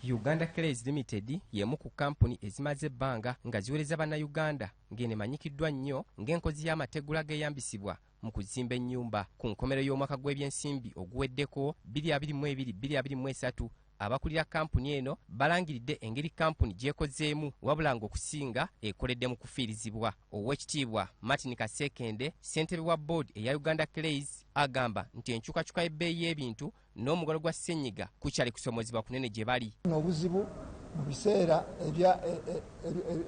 Uganda Clays Limited y'emu ku kampuni ezimaze ebbanga nga ziweereza Bannayuganda, ng'eno emanyikiddwa nnyo ng'enkozi y'amategula geeyambisibwa mu kuzimba ennyumba. Ku nkomerero y'omwaka gw'ebyensimbi oguweddeko 2022/2023, abakulira kampuni eno balangiridde engeri kampuni gy'ekozeemu, wabula ng'okusinga ekoledde mu kufiirizibwa. Oweekitiibwa Martin Kasekende, ssentebe wa boodi eya Uganda Clays, agamba nti enkyukakyuka y'ebbeeyi y'ebintu n'omugalo gwa ssenyiga kukyali kusomozebwa kunene gye bali. Obuzibu mu biseera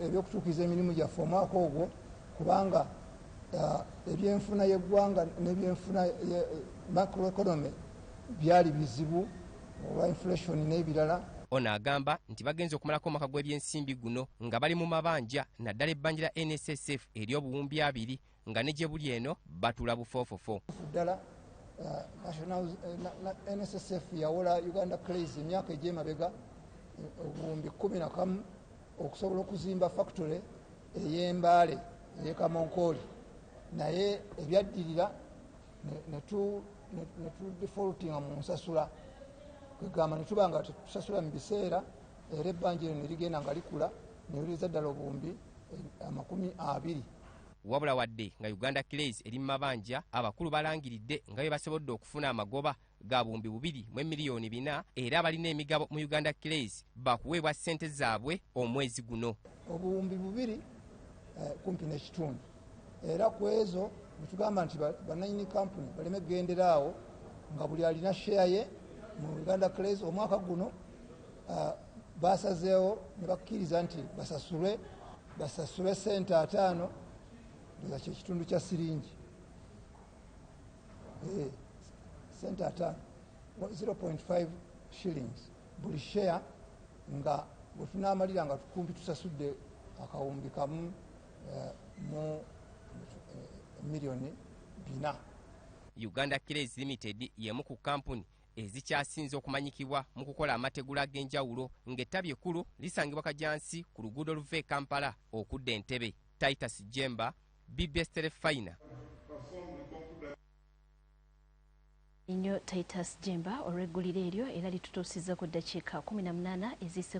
ebyokutuukiriza emirimu gyaffe omwaka ogwo, kubanga ebyenfuna y'eggwanga n'ebyenfuna macroeconomy byali bizibu olwa inflation n'ebirala. Ono agamba nti bagenza okumalako omwaka gw'ebyensimbi guno nga bali mu mabanja, naddala ebbanja lya NSSF ery'obuwumbi 20, nga ne gye buli eno batuula bufoofofo. Ddala NSSF yawola Uganda Clays emyaka egy'emabega obuwumbi 11 okusobola okuzimba factory ey'Embaale ey'Ekamonkooli, naye ebyaddirira ne tudefaultinga mu nsasula, kwegamba ne tuba nga tetusasula mu biseera, era ebbanja eryo ne ligenda nga likula newuliriza ddala obuwumbi 20. Wabula wadde nga Uganda Clays eri mu mabanja, abakulu balangiridde nga bwe basobodde okufuna amagoba ga 2,400,000, era abalina emigabo mu Uganda Clays bakuweebwa ssente zaabwe omwezi guno. Obuwumbi 2 kumpi n'ekitundu, era ku ezo netugamba nti bannanyini kampuni baleme kugenderaawo nga buli alina sheya ye mu Uganda Clays. Omwaka guno basazeewo ne bakkiriza nti basasulwe sente 50, ndoza kyekitundu kya siringi, sente 50, 0.5 shillings buli share, nga bwe tunaamalira nga kumpi tusasudde akawumbi 1 mu miliyoni 4. Uganda Clays Limited y'emu ku kampuni ezikyasinze okumanyikibwa mu kukola amategula ag'enjawulo, ng'ettabi ekkulu lisangibwa Kajansi ku luguudo luva e Kampala okudda Entebe. Titus Jemba, BBS Terefayina. Nnyo Titus Jemba olw'eggulire eryo, era litutuusiza ku ddakiika 18 ezisse ku